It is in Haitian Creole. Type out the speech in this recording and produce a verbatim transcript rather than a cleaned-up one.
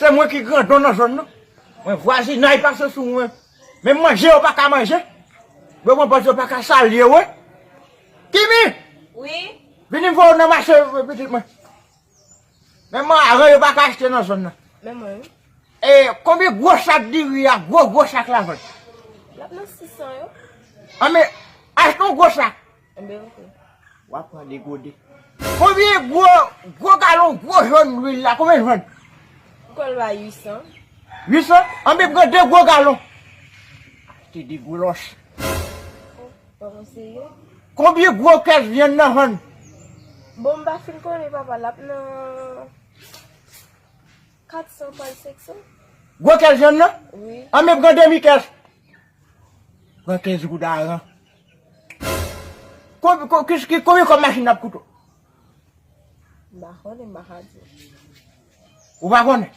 Se mwen ki grandon nan zòn nan. Mwen vwazinay pase sou mwen. Menm manje yo pa ka manje. Yo pran pòz yo pa ka salye wi. Kimi! Wi. Vini m voye w nan mache pitit mwen. Menm maran yo pa ka achte nan zòn nan. Men mwen wi. E konbyen gwo sak diri a, gwo gwo sak lavann? L ap nan sis san yo. Anben, achte yon gwo sak. Enben oke. W ap pran degode. Konbyen gwo gwo galon gwo jòn lwil la? Konbyen jòn? Kwè l bay uit san. Uit san? Anben pran de gwo galon. Achte de gwo lòs. Papa serye. Konbyen gwo kès vyann nan vann? Bon m pa fin konnen papa l ap nan kat san pral senk san. Gwo kès vyann nan? Wi. Anben pran demi kès. Pran kenz goud aran. Konbyen kòb machin nan ap koute w? M pa konnen m pa ka di. Ou pa konnen?